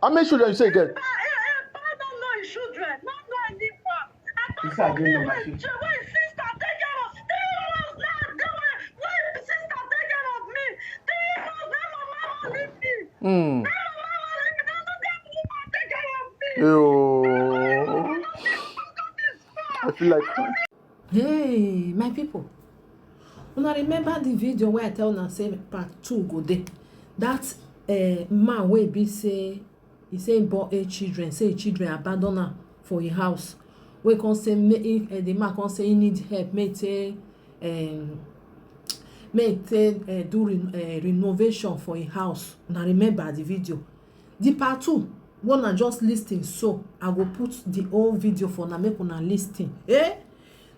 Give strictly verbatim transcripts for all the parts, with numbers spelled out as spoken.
How many children you say you get? Papa, eh, eh, papa don't know his children. Not know anyone. You say I get number two. When sister take care of three months now, the way when sister take care of me, three months now, mama won't leave me. Hmm. Now mama won't leave me. Now no get woman take care of me. Yo. I feel like Hey, my people. Una remember the video where I tell una say part two go dey. That uh, man wey be say he say he born eight children, say him children abandon am for him house. Wey come say make he, uh, the man come say he need help, make he take um, make he take uh, do re- uh, renovation for him house. Una remember the video. The part two, wanna just listen, so I go put the whole video for una make una listen. Eh?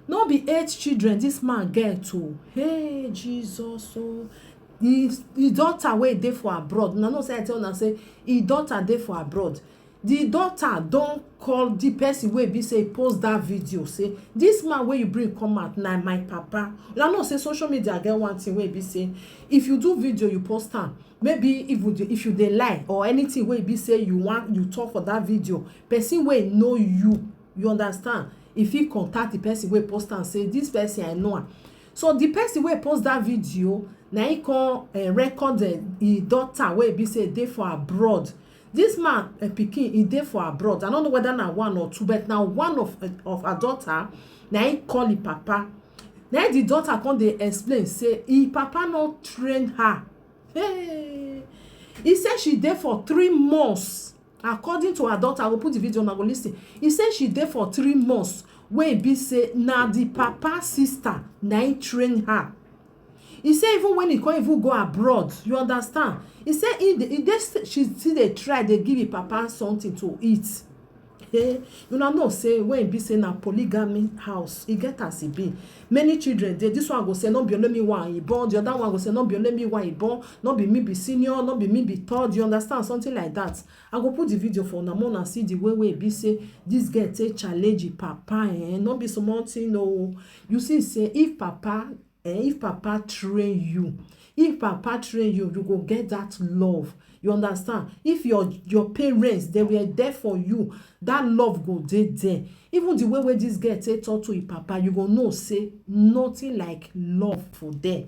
No be eight children this man get o. Hey Jesus o. The the daughter wey dey for abroad. Una know say I tell una say him daughter dey for abroad. The daughter don call the person wey be say post that video say this man wey you bring come out na my papa. Una know say social media get one thing wey be say if you do video you post am, maybe if you dey, if you dey lie or anything wey be say you wan you talk for that video, person wey know you, you understand, if he contact the person wey post am say this person I know am. So the person wey post that video na he come uh, record the, the daughter wey be say dey for abroad. This man uh, pikin he dey for abroad. I don't know whether na one or two, but na one of uh, of her daughter na he call him papa. Na the daughter come dey explain say him papa no train her. Hey. He say she dey for three months. According to her daughter, I go put the video, una go listen. He say she dey for three months wey be say na the papa sister na him train her. He say even when he come even go abroad, you understand? He say he dey, he dey st- she still dey try dey give him papa something to eat. Hey, una know say when e be say na polygamy house, e get as e be. Many children dey. This one go say no be only me one e born. The other one go say no be only me one e born. No be me be senior. No be me be third. You understand, something like that. I go put the video for una, una see the way wey e be say this girl take challenge him papa. Eh, no be small thing o. You see say if papa eh, if papa train you, if papa train you, you go get that love. You understand? If your your parents they were there for you, that love go dey there. Even the way where this girl take talk to him papa, you go know say nothing like love for there.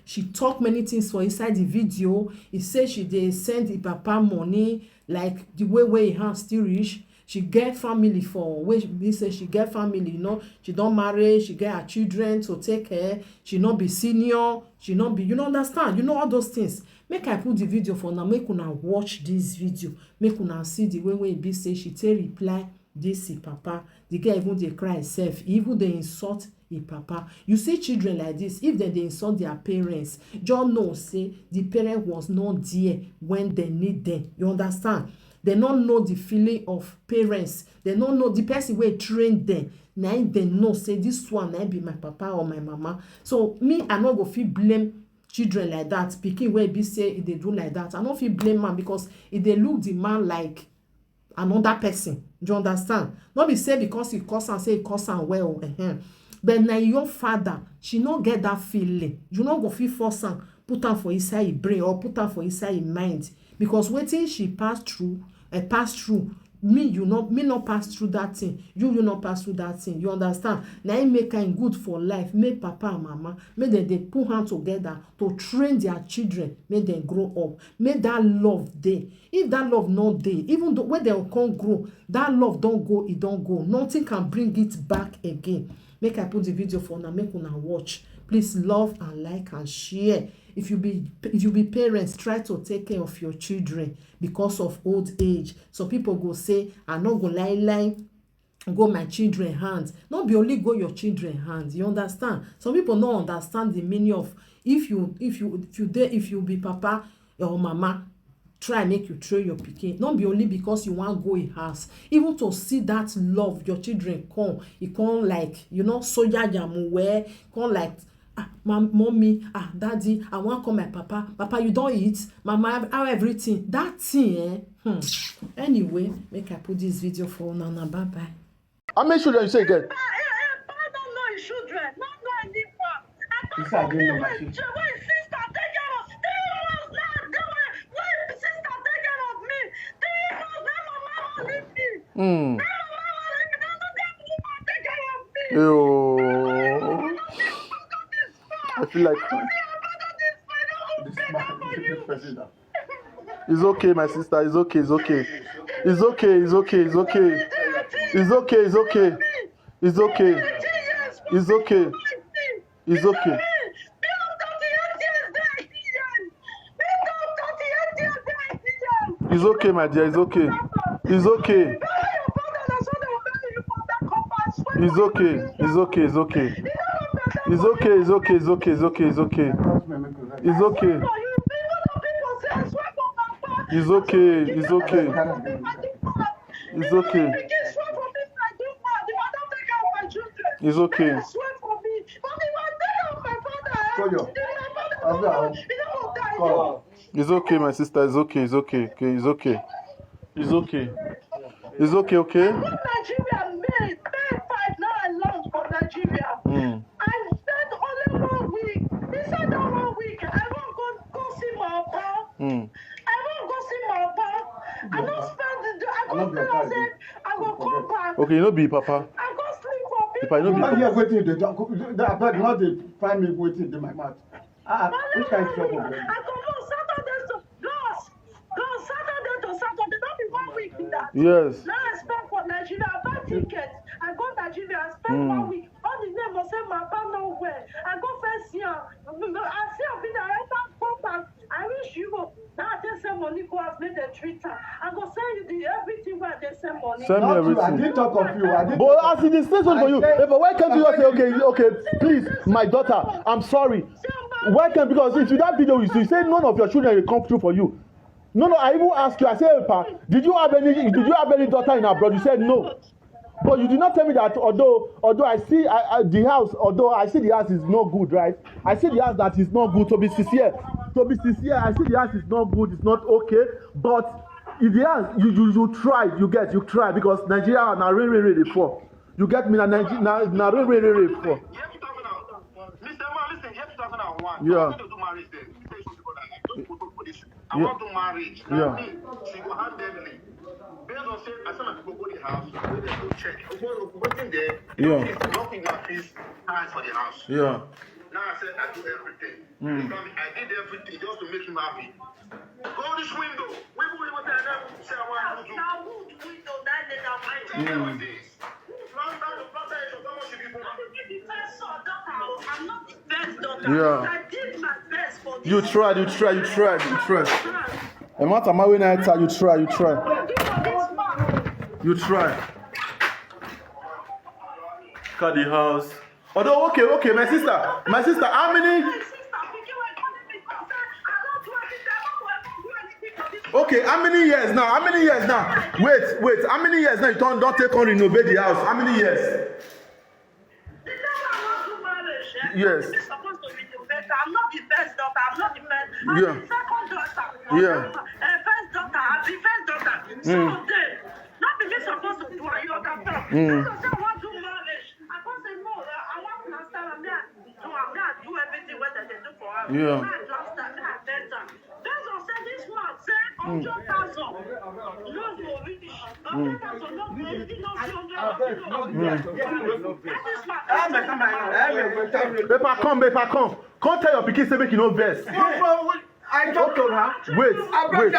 She talk many things for inside the video. He say she dey send the papa money, like the way where him hand still reach. She get family for where she be say she get family, you know. She don marry, she get her children to take care. She no be senior, she no be, you no understand, you know, all those things. Make I put the video for now, make una watch this video, make una see the way wey e be say she take reply this him papa. The girl even dey cry herself, e even dey insult him papa. You see children like this, if dem dey insult their parents, just know say the parent was not there when dem need them. You understand? Dem no know the feeling of parents. Dem no know the person wey train them. Na im dem know say this one na im be my papa or my mama. So me, I no go fit blame children like that. Pikin wey be say e dey do like that, I no fit blame am because e dey look the man like another person. You understand? No be say because he curse am say he curse am well. Uh-huh. But na your father, she no get that feeling. You no go fit force am, put am for inside him brain or put am for inside him mind, because wetin she pass through, uh, pass through, me you no, me no pass through that thing, you you no pass through that thing. You understand? Na im make am good for life, make papa and mama, make dem dey put hand together to train their children, make dem grow up, make that love dey. If that love no dey, even though when dem come grow, that love don go, e don go. Nothing can bring it back again. Make I put the video for una, make una watch. Please love and like and share. If you be, if you be parents, try to take care of your children because of old age. Some people go say, I no go lie lie go my children hand. No be only go your children hand. You understand? Some people no understand the meaning of, if you, if you, if you dey, if you be papa or mama, try make you train your pikin. No be only because you wan go a house, even to see that love your children come, e come like, you know, soya yamu where come like, ah, my mommy, ah, daddy, I wan call my papa. Papa, you don eat? Mama, how everything? That thing, eh? Hmm. Anyway, make I put this video for una. Una bye bye. How many children you say you get? Eh, eh, papa don't know his children. No know anyone. You say I get number two. When sister take care of three months now, the way when sister take care of me, three Hmm. Yo. I feel like crying. This man, this person now. It's okay, my sister. It's okay. It's okay. It's okay. It's okay. It's okay. It's okay. It's okay. It's okay. It's okay. It's okay. It's okay, my dear. It's okay. It's okay. It's okay. It's okay. It's okay. It's okay. It's okay. It's okay. It's okay. It's okay. It's okay. It's okay. It's okay. It's okay. It's okay. It's okay. Call your. Call. It's okay, my sister. It's okay. It's okay. Okay, it's okay. It's okay. It's okay. Okay. I go Nigeria May, May five, now I land for Nigeria. Mm. I spent only one week. Inside that one week, I wan go, go see my papa. Mm. I wan go see my papa. I no spend the day. I go stay house. I go come back. Okay, you no be papa. I go sleep for people. If I no be papa. Wetin you dey talk? Abeg, no dey find me wetin dey my mouth. Ah, which kind of trouble? I comot Saturday to, no, no, Saturday to Saturday, no be one week be that. Yes. Now I spend for Nigeria, I buy ticket, I go Nigeria, I spend one week. All the name of say my papa no well. I go first year. I see am finish, I enter compound. I reach Europe. Now I take send money go house, make dem treat am. I go send you the everything wey I dey send money. Send me everything. I didn't talk of you. I didn't talk of you. But as e dey say something for you, eh, but why can't you just say, okay, okay, please, my daughter, I'm sorry. Why can't, because if you that video, you see, say none of your children will come through for you. No, no, I even ask you, I say, hey, pa, did you have any, did you have any daughter in abroad? You said no. But you did not tell me that although, although I see, I, I, the house, although I see the house is not good, right? I see the house that is not good. To be sincere, to be sincere, I see the house is not good. It's not okay. But if the house, you, you, you tried, you get, you tried because Nigeria na rain, rain, rain dey fall. You get me? Na Nigeria, na, na rain, rain, rain, rain fall. Mister Man, listen, year two thousand and one, yeah. I wanted to do marriage then. Let me tell you something about that. I just put up for this. I want to marriage. Yeah. Now me, single-handedly. Based on say, I saw my people go the house, when they go check. Wetin there? Yeah. Nothing, nothing that is nice for the house. Yeah. Now I said I do everything. Mm. I did everything just to make him happy. Go this window. We will even tell them say I want to do. Now wood window that day that I tell them this. Yeah. You tried, you tried, you tried, you tried. Ẹ má tà má wé náà ta, you try, you try. You try. Look at the house. Although, okay, okay, my sister, my sister, how many? Okay, how many years now? How many years now? Wait, wait. How many years now you don, don take on renovate the house? How many years? Yes. I'm not the first daughter. I'm not the first. I'm the second daughter. Yeah. Uh, first daughter. I'm the first daughter. So then, not be me supposed to do a yoga talk. Mm. So say I want to marriage. I can't say no. I want to understand. Me, I do. Me, I do everything what they do for her. Yeah. Me, I do understand. Me, I beg them. Based on say this man say hundred thousand no go reach. Hundred thousand no go reach. No be hundred thousand no go reach. This man Paper come, paper come. Come tell your pikin say make you no vex. I talk to her. Wait, wait.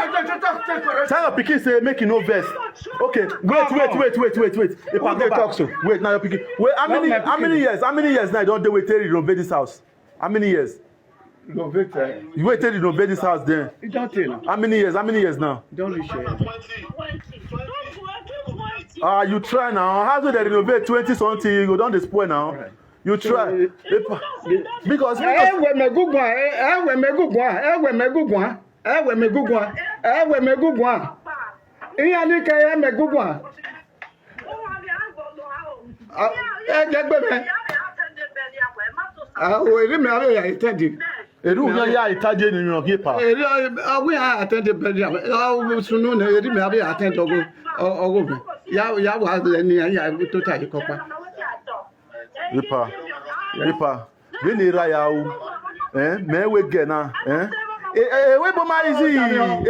Tell your pikin say make you no vex. Okay, wait, wait, wait, wait, wait, wait. Paper, go back. Wait, now your pikin. Wait, how many, how many years? How many years now you don dey wait till you renovate this house? How many years? Renovate, eh? You wait till you renovate this house then. It don't tell now. How many years? How many years now? Don't reach, eh? Ah, you try now. How do they renovate twenty something? You go don dey spoil now. Right. You try. So, because, because ewe megugwa, ewe megugwa, ewe megugwa, ewe megugwa, ewe megugwa. Iya ni ke ewe megugwa. Ah, ẹ jẹ́ gbé mi. Ah, o, èrí mi abẹ́ yà ìtẹ́dì. Èrí mi yà ìtẹ́dì ni mi ò kí pa. Èrí, ah, we are attending bẹ́ẹ̀ ni, ah, sunu ni èrí mi abẹ́ attend ọgọ́, ọgọ́ mi. Ya, ya wà lẹ́ni, ya tó tà yìí kọ́ pa. Ipa, ipa. Gịnị ra ya o? Eh, mee we gị na, eh? E- e- eweboma easy.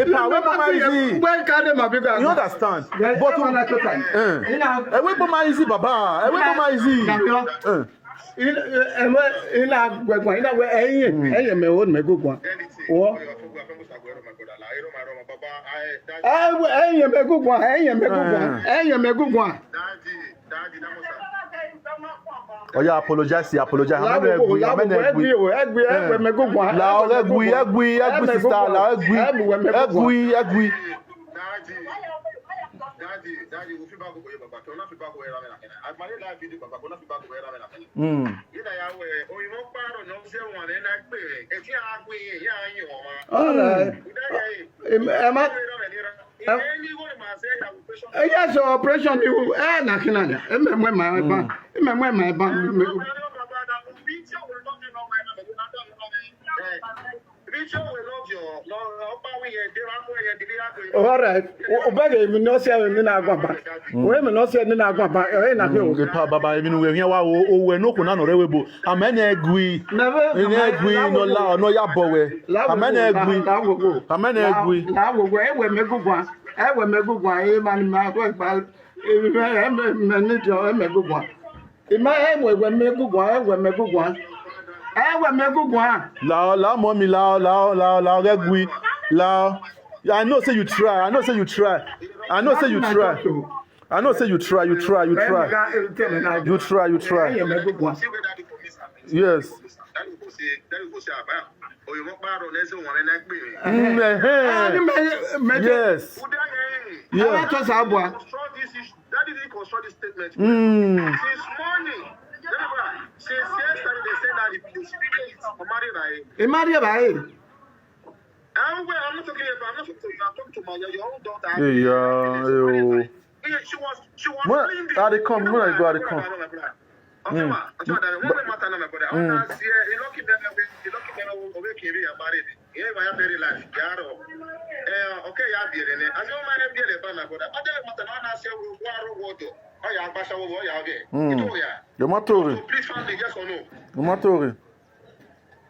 Epa, eweboma easy. When can dem be? You understand? But eh, eweboma easy, baba. Eweboma easy. Eh. Ina gwegwa, ina we enye, enye me won me gugwa. Wo. Enye me gugwa, enye me gugwa, enye me gugwa. Oya, apologize, apologize. Amen, egwi, amen, egwi. Egwi, egwi, egwi, egwi, egwi, sister, la egwi. Egwi, egwi. Daddy, daddy, we fit back up your baba. Una fit back up your baba. I might like video baba, una fit back up your baba. Mm. Ina ya we, o imo paro no se won na pe. E ti a gbe ya yan wa. All right. Uda ya e. Em, em, eh, yes, operation you. Eh, na kinanya. Em, em, em, em, em, em, em, em. All right. O beg me no say me na agwa ba. We me no say me na agwa ba. Eh, na ke o. Epa, baba, emi nu we hia wa o, o we no ko na no re we bo. Amen, egwi. Amen, egwi, no la, no ya bo we. Amen, egwi. Amen, egwi. La wo wo, ewe me gugwa. Ewe me gugwa, e man ma ko ba. E me me ni jo, e me gugwa. Ima ewe, ewe me gugwa, ewe me gugwa. Ewe me gugwa. Lao, lao, mommy, lao, lao, lao, lao, egwi, lao. I know say you try. I know say you try. I know say you try. I know say you try. You try. You try. You try. You try. Yes. Mm, eh, eh. Yes. Yeah. Daddy didn't construct this statement. Mm. Since morning, since yesterday, they say that the spirit of married by. He married by. I'm, well, I'm not talking about, I'm not talking to you. I'm talking to my, your own daughter. Yeah, yeah. She was, she was. When I dey come, when I go, I dey come. Okay, ma. One matter now, my brother. I wanna see, eh, you lucky man, you lucky man, over Kiri, you married. Yeah, my very life. Yaro. Eh, okay, ya be there. As you man, be there, my brother. But then, matter now, I say, we go, we go. Oh, yeah, Basha, we go, yeah, okay. Mm. You know, yeah. The matter. So please, family, yes or no? The matter.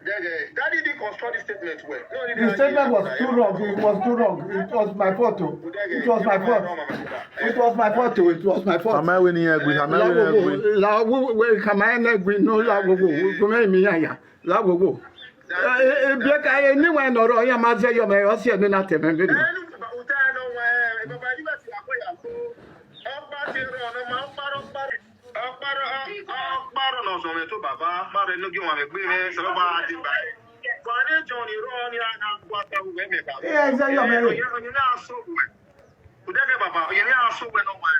Daddy did construct the statement well. No, the statement was too wrong. It was too wrong. It was my fault. Oh. It was my fault. It was my fault. Oh. It was my fault. Am I winning egwi? Am I winning egwi? La wo we, am I winning egwi? No, la wo wo. Come here, me ya ya. La wo wo. Eh, eh, eh, bia ka, eh, ni wa no ro ya ma ze yo me o si ni na te me bi. Ọkpara, ọkpara, ọkpara nọ sọ mẹtọ bàbá, ọkpara ẹnu gí wọn gbé rẹ sọ bá a ti bá ẹ. Wàlẹ́ jọ ni rọ ni a na gba pẹ̀lú ẹ̀mẹ̀ bàbá. Ẹ ẹ ṣe yọ mẹ́rin. Ọ̀yẹ́ ọ̀yẹ́ náà sọ wẹ̀. Kò dẹ́gẹ̀ bàbá, ọ̀yẹ́ náà sọ wẹ̀ náà wẹ̀.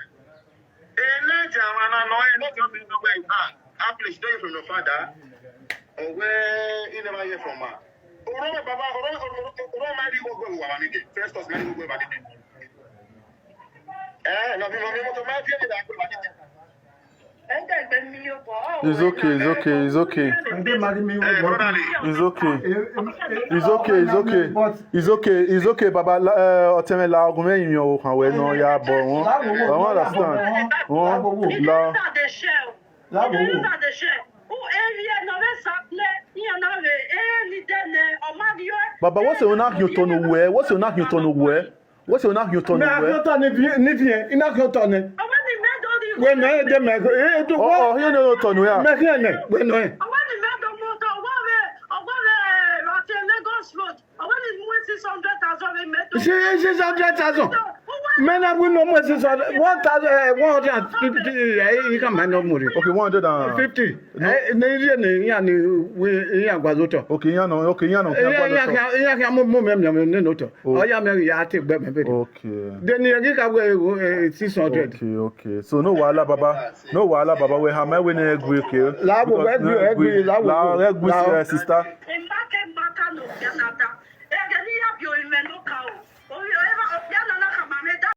Ẹ náà jẹ́ àwọn àna náà, ẹ náà jọ mi náà wẹ̀ náà. Apple is there from your father. Ọ̀wẹ́, you never hear from her. Ọ̀rọ̀ mi bàbá, ọ̀rọ̀ mi, ọ̀rọ̀ mi, ọ̀rọ̀ mi máa rí gbogbo ìwà wa nídìí. First of all, máa rí gbogbo ìwà nídìí. Ẹ ẹ lọ bí mo bí mo tó máa fi ẹ̀yìn dàgbé wà nídìí. It's okay, it's okay, it's okay. It's okay, it's okay. It's okay, it's okay. It's okay, it's okay, baba. Uh, Otemela, Ogunmeyin, you can wear no ya, but one. I won't understand. One, la. Baba, what's your knock you turn away? What's your knock you turn away? What's your knock you turn away? Na you turn if you, if you, ina you turn. When no, eh, dem, eh, eh, do. Oh, oh, you know, turn away. Me here ne, when no, eh. Lagos Road. Six hundred thousand. Men are we no more six hundred, one thousand, eh, one hundred and fifty, eh, you can mind no more. Okay, one hundred and fifty. Eh, ne ye ne ya ni we ya gwa zoto. Okay, ya no, okay, ya no. Ya ya ya mo mo me me ne no to. Oh ya me ya te gbe me be. Okay. Then you get away, eh, six hundred. Okay, okay. So no wahala, baba. No wahala, baba. We have my winning egwi, okay. La wo egwi, egwi, la wo. La egwi, eh, sister.